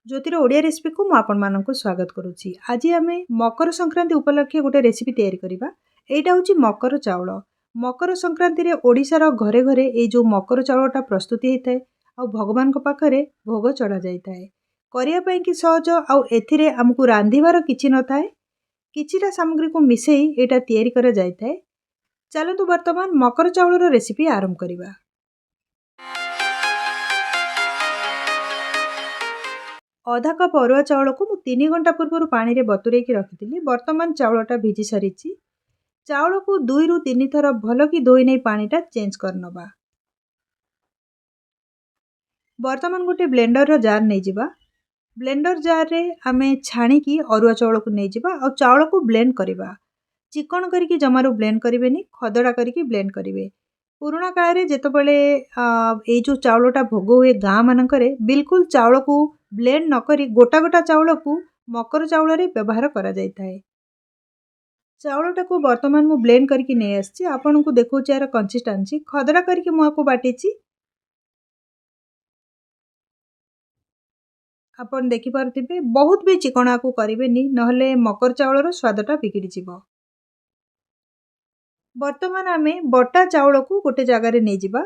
ଜ୍ୟୋତିର ଓଡ଼ିଆ ରେସିପିକୁ ମୁଁ ଆପଣମାନଙ୍କୁ ସ୍ୱାଗତ କରୁଛି। ଆଜି ଆମେ ମକର ସଂକ୍ରାନ୍ତି ଉପଲକ୍ଷେ ଗୋଟେ ରେସିପି ତିଆରି କରିବା। ଏଇଟା ହେଉଛି ମକର ଚାଉଳ। ମକର ସଂକ୍ରାନ୍ତିରେ ଓଡ଼ିଶାର ଘରେ ଘରେ ଏଇ ଯେଉଁ ମକର ଚାଉଳଟା ପ୍ରସ୍ତୁତି ହେଇଥାଏ ଆଉ ଭଗବାନଙ୍କ ପାଖରେ ଭୋଗ ଚଢ଼ାଯାଇଥାଏ। କରିବା ପାଇଁକି ସହଜ, ଆଉ ଏଥିରେ ଆମକୁ ରାନ୍ଧିବାର କିଛି ନଥାଏ। କିଛିଟା ସାମଗ୍ରୀକୁ ମିଶାଇ ଏଇଟା ତିଆରି କରାଯାଇଥାଏ। ଚାଲନ୍ତୁ ବର୍ତ୍ତମାନ ମକର ଚାଉଳର ରେସିପି ଆରମ୍ଭ କରିବା। ଅଧା କପ୍ ଅରୁଆ ଚାଉଳକୁ ମୁଁ 3 ଘଣ୍ଟା ପୂର୍ବରୁ ପାଣିରେ ବତୁରେଇକି ରଖିଥିଲି। ବର୍ତ୍ତମାନ ଚାଉଳଟା ଭିଜି ସାରିଛି। ଚାଉଳକୁ 2ରୁ 3 ଥର ଭଲକି ଧୋଇ ନେଇ ପାଣିଟା ଚେଞ୍ଜ କରିନେବା। ବର୍ତ୍ତମାନ ଗୋଟେ ବ୍ଲେଣ୍ଡରର ଜାର୍ ନେଇଯିବା। ବ୍ଲେଣ୍ଡର ଜାର୍ରେ ଆମେ ଛାଣିକି ଅରୁଆ ଚାଉଳକୁ ନେଇଯିବା ଆଉ ଚାଉଳକୁ ବ୍ଲେଣ୍ଡ କରିବା। ଚିକଣ କରିକି ଜମାରୁ ବ୍ଲେଣ୍ଡ କରିବେନି, ଖଦଡ଼ା କରିକି ବ୍ଲେଣ୍ଡ କରିବେ। ପୁରୁଣା କାଳରେ ଯେତେବେଳେ ଏଇ ଯେଉଁ ଚାଉଳଟା ଭୋଗ ହୁଏ ଗାଁ ମାନଙ୍କରେ, ବିଲକୁଲ ଚାଉଳକୁ ବ୍ଲେଣ୍ଡ ନକରି ଗୋଟା ଗୋଟା ଚାଉଳକୁ ମକର ଚାଉଳରେ ବ୍ୟବହାର କରାଯାଇଥାଏ। ଚାଉଳଟାକୁ ବର୍ତ୍ତମାନ ମୁଁ ବ୍ଲେଣ୍ଡ କରିକି ନେଇ ଆସିଛି। ଆପଣଙ୍କୁ ଦେଖାଉଛି ଏହାର କନସିଷ୍ଟାନ୍ସି। ଖଦଡ଼ା କରିକି ମୁଁ ଆକୁ ବାଟିଛି। ଆପଣ ଦେଖିପାରୁଥିବେ, ବହୁତ ବି ଚିକଣ ଆକୁ କରିବେନି, ନହେଲେ ମକର ଚାଉଳର ସ୍ୱାଦଟା ବିଗିଡ଼ିଯିବ। ବର୍ତ୍ତମାନ ଆମେ ବଟା ଚାଉଳକୁ ଗୋଟେ ଜାଗାରେ ନେଇଯିବା।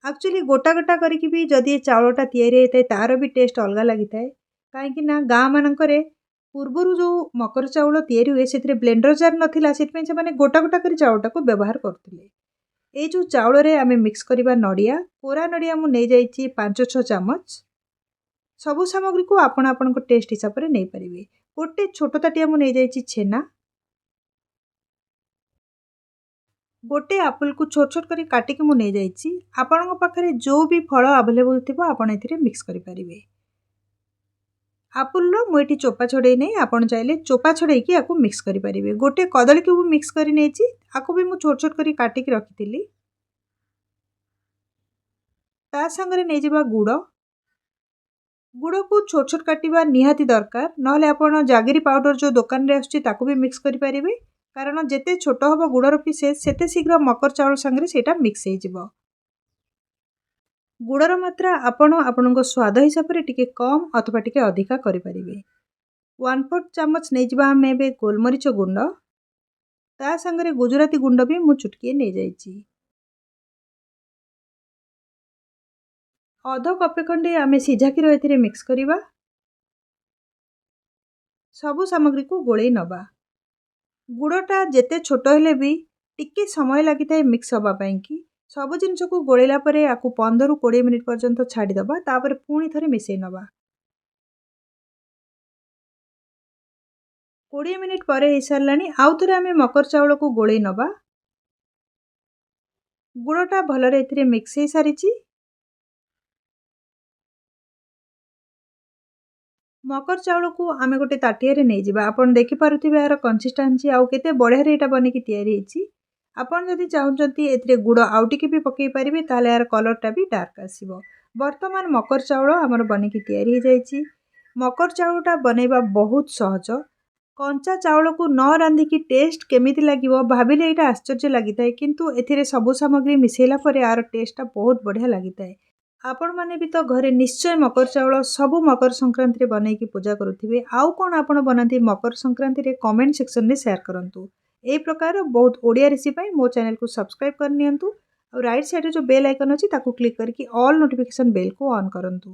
ଆକ୍ଚୁଆଲି ଗୋଟା ଗୋଟା କରିକି ବି ଯଦି ଏ ଚାଉଳଟା ତିଆରି ହେଇଥାଏ, ତା'ର ବି ଟେଷ୍ଟ ଅଲଗା ଲାଗିଥାଏ। କାହିଁକି ନା ଗାଁ ମାନଙ୍କରେ ପୂର୍ବରୁ ଯେଉଁ ମକର ଚାଉଳ ତିଆରି ହୁଏ, ସେଥିରେ ବ୍ଲେଣ୍ଡର ଜାର୍ ନଥିଲା, ସେଥିପାଇଁ ସେମାନେ ଗୋଟା ଗୋଟା କରି ଚାଉଳଟାକୁ ବ୍ୟବହାର କରୁଥିଲେ। ଏଇ ଯେଉଁ ଚାଉଳରେ ଆମେ ମିକ୍ସ କରିବା ନଡ଼ିଆ, କୋରା ନଡ଼ିଆ ମୁଁ ନେଇଯାଇଛି 5-6 ଚାମଚ। ସବୁ ସାମଗ୍ରୀକୁ ଆପଣ ଆପଣଙ୍କ ଟେଷ୍ଟ ହିସାବରେ ନେଇପାରିବେ। ଗୋଟେ ଛୋଟ ତାଟିଆ ମୁଁ ନେଇଯାଇଛି ଛେନା। ଗୋଟେ ଆପଲକୁ ଛୋଟ ଛୋଟ କରି କାଟିକି ମୁଁ ନେଇଯାଇଛି। ଆପଣଙ୍କ ପାଖରେ ଯେଉଁ ବି ଫଳ ଆଭେଲେବୁଲ୍ ଥିବ, ଆପଣ ଏଥିରେ ମିକ୍ସ କରିପାରିବେ। ଆପଲର ମୁଁ ଏଠି ଚୋପା ଛଡ଼େଇ ନେଇ, ଆପଣ ଚାହିଁଲେ ଚୋପା ଛଡ଼େଇକି ଆକୁ ମିକ୍ସ କରିପାରିବେ। ଗୋଟେ କଦଳୀକୁ ବି ମିକ୍ସ କରି ନେଇଛି, ଆକୁ ବି ମୁଁ ଛୋଟ ଛୋଟ କରି କାଟିକି ରଖିଥିଲି। ତା ସାଙ୍ଗରେ ନେଇଯିବା ଗୁଡ଼। ଗୁଡ଼କୁ ଛୋଟ ଛୋଟ କାଟିବା ନିହାତି ଦରକାର, ନହେଲେ ଆପଣ ଜାଗିରି ପାଉଡ଼ର ଯେଉଁ ଦୋକାନରେ ଆସୁଛି, ତାକୁ ବି ମିକ୍ସ କରିପାରିବେ। କାରଣ ଯେତେ ଛୋଟ ହେବ ଗୁଡ଼ର ପିସେସ୍, ସେତେ ଶୀଘ୍ର ମକର ଚାଉଳ ସାଙ୍ଗରେ ସେଇଟା ମିକ୍ସ ହେଇଯିବ। ଗୁଡ଼ର ମାତ୍ରା ଆପଣ ଆପଣଙ୍କ ସ୍ୱାଦ ହିସାବରେ ଟିକେ କମ୍ ଅଥବା ଟିକେ ଅଧିକା କରିପାରିବେ। 1/4 ଚାମଚ ନେଇଯିବା ଆମେ ଏବେ ଗୋଲମରିଚ ଗୁଣ୍ଡ। ତା ସାଙ୍ଗରେ ଗୁଜୁରାତି ଗୁଣ୍ଡ ବି ମୁଁ ଚୁଟକିଏ ନେଇଯାଇଛି। ଅଧ କପେ ଖଣ୍ଡେ ଆମେ ସିଝା କ୍ଷୀର ଏଥିରେ ମିକ୍ସ କରିବା। ସବୁ ସାମଗ୍ରୀକୁ ଗୋଳେଇ ନେବା। ଗୁଡ଼ଟା ଯେତେ ଛୋଟ ହେଲେ ବି ଟିକେ ସମୟ ଲାଗିଥାଏ ମିକ୍ସ ହେବା ପାଇଁକି। ସବୁ ଜିନିଷକୁ ଗୋଳେଇଲା ପରେ ଆକୁ 15ରୁ 20 ମିନିଟ୍ ପର୍ଯ୍ୟନ୍ତ ଛାଡ଼ିଦେବା, ତାପରେ ପୁଣି ଥରେ ମିଶାଇ ନେବା। 20 ମିନିଟ୍ ପରେ ହେଇସାରିଲାଣି। ଆଉ ଥରେ ଆମେ ମକର ଚାଉଳକୁ ଗୋଳେଇ ନେବା। ଗୁଡ଼ଟା ଭଲରେ ଏଥିରେ ମିକ୍ସ ହେଇସାରିଛି। ମକର ଚାଉଳକୁ ଆମେ ଗୋଟେ ତାଟିଆରେ ନେଇଯିବା। ଆପଣ ଦେଖିପାରୁଥିବେ ଏହାର କନସିଷ୍ଟାନ୍ସି ଆଉ କେତେ ବଢ଼ିଆରେ ଏଇଟା ବନିକି ତିଆରି ହେଇଛି। ଆପଣ ଯଦି ଚାହୁଁଛନ୍ତି, ଏଥିରେ ଗୁଡ଼ ଆଉ ଟିକେ ବି ପକାଇ ପାରିବେ, ତାହେଲେ ଏହାର କଲର୍ଟା ବି ଡାର୍କ ଆସିବ। ବର୍ତ୍ତମାନ ମକର ଚାଉଳ ଆମର ବନିକି ତିଆରି ହେଇଯାଇଛି। ମକର ଚାଉଳଟା ବନେଇବା ବହୁତ ସହଜ। କଞ୍ଚା ଚାଉଳକୁ ନ ରାନ୍ଧିକି ଟେଷ୍ଟ କେମିତି ଲାଗିବ, ଭାବିଲେ ଏଇଟା ଆଶ୍ଚର୍ଯ୍ୟ ଲାଗିଥାଏ, କିନ୍ତୁ ଏଥିରେ ସବୁ ସାମଗ୍ରୀ ମିଶାଇଲା ପରେ ଏହାର ଟେଷ୍ଟଟା ବହୁତ ବଢ଼ିଆ ଲାଗିଥାଏ। ଆପଣମାନେ ବି ତ ଘରେ ନିଶ୍ଚୟ ମକର ଚାଉଳ ସବୁ ମକର ସଂକ୍ରାନ୍ତିରେ ବନେଇକି ପୂଜା କରୁଥିବେ। ଆଉ କ'ଣ ଆପଣ ବନାନ୍ତି ମକର ସଂକ୍ରାନ୍ତିରେ, କମେଣ୍ଟ ସେକ୍ସନରେ ସେୟାର କରନ୍ତୁ। ଏହି ପ୍ରକାର ବହୁତ ଓଡ଼ିଆ ରେସିପି ପାଇଁ ମୋ ଚ୍ୟାନେଲକୁ ସବସ୍କ୍ରାଇବ୍ କରିନିଅନ୍ତୁ ଆଉ ରାଇଟ୍ ସାଇଡ଼୍ରେ ଯେଉଁ ବେଲ୍ ଆଇକନ୍ ଅଛି, ତାକୁ କ୍ଲିକ୍ କରିକି ଅଲ୍ ନୋଟିଫିକେସନ୍ ବେଲ୍କୁ ଅନ୍ କରନ୍ତୁ।